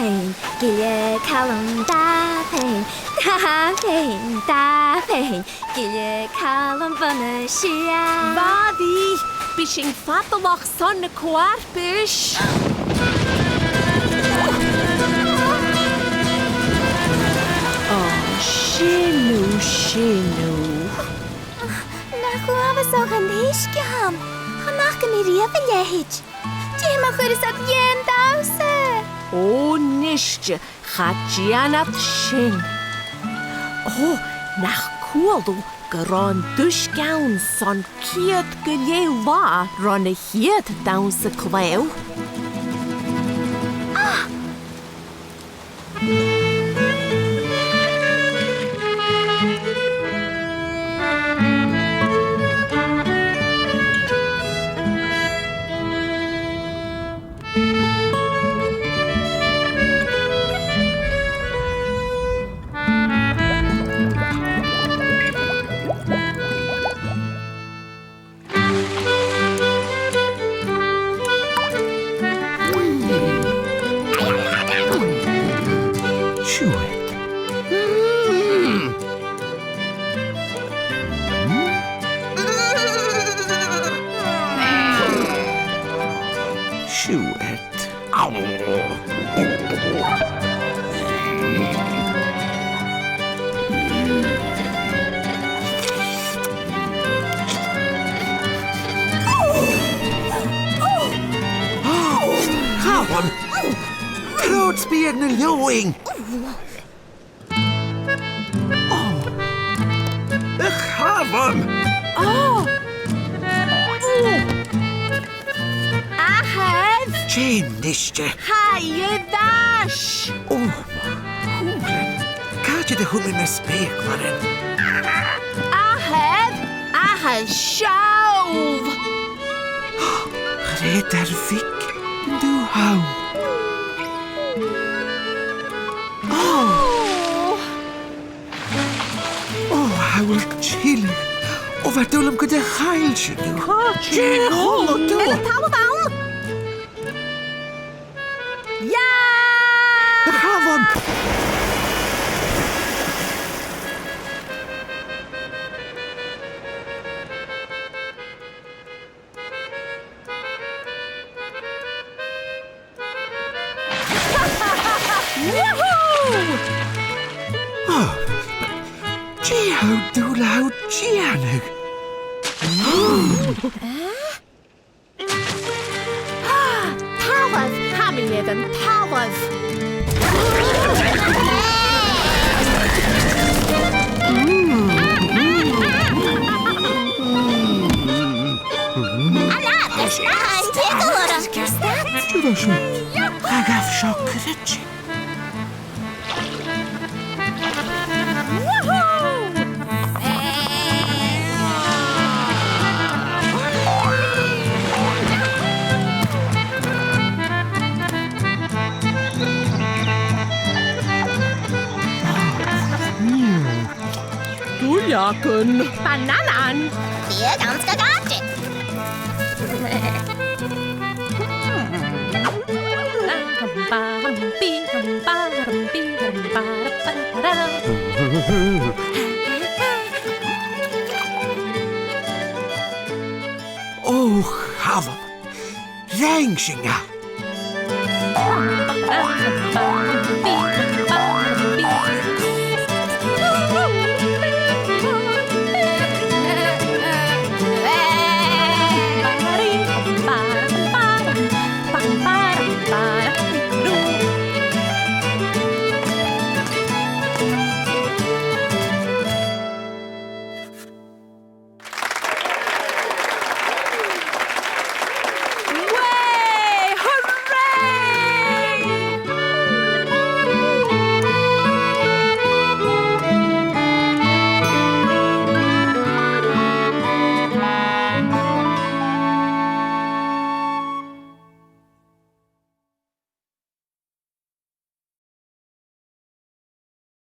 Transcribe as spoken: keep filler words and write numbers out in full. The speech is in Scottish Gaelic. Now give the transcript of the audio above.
Gille Calum, dà pheathainn, dà pheathainn, dà pheathainn, Gille Calum bun-os-cionn. Bha, bidh, bidh sinn fadalach son na co-fharpais. Ò, sin thu, sin thu. Nach uabhasach an t-uisge a th' ann. Chan fhaca mi riamh a leithid. Dè mu chuireas iad dhen dannsa? Ò, nise, cha dèan iad sin. Ò, nach cuala tu gun robh an t-uisge ann son ceud gu leth latha ron a' chiad dannsa claidheimh? Ah! Siuthad. Siuthad. Calum! Trobhad 's bidh e na leòmhann! Ò! A Chaluim! Ò! Ò! Athair! Dè nise? Chaidh a dh'fhàs! Ò, mo chùlaibh! Càit an do chuir mi na speuclairean? Athair! Athair, seall! Chreutair bheag an dubh thonn. Ò! Ò! Ò, tha thu air tilleadh. Ò, bha dùil agam gun do chaill sinn thu. Càit a bheil thu? Dè a chuala tu? An talamh ann? Yeah! A Chaluim! Woohoo! Ò, dè tha thu dol a dhèanamh? Eh? Ah, talamh! Tha mi air an talamh! An-dràsta, tha an t-eagal orm. Dè tha sin? Cha ghabh seo creidsinn. Duilleagan. Bananan. Bidh e gu math gàidheil. Ò, Chaluim, rinn sinn e.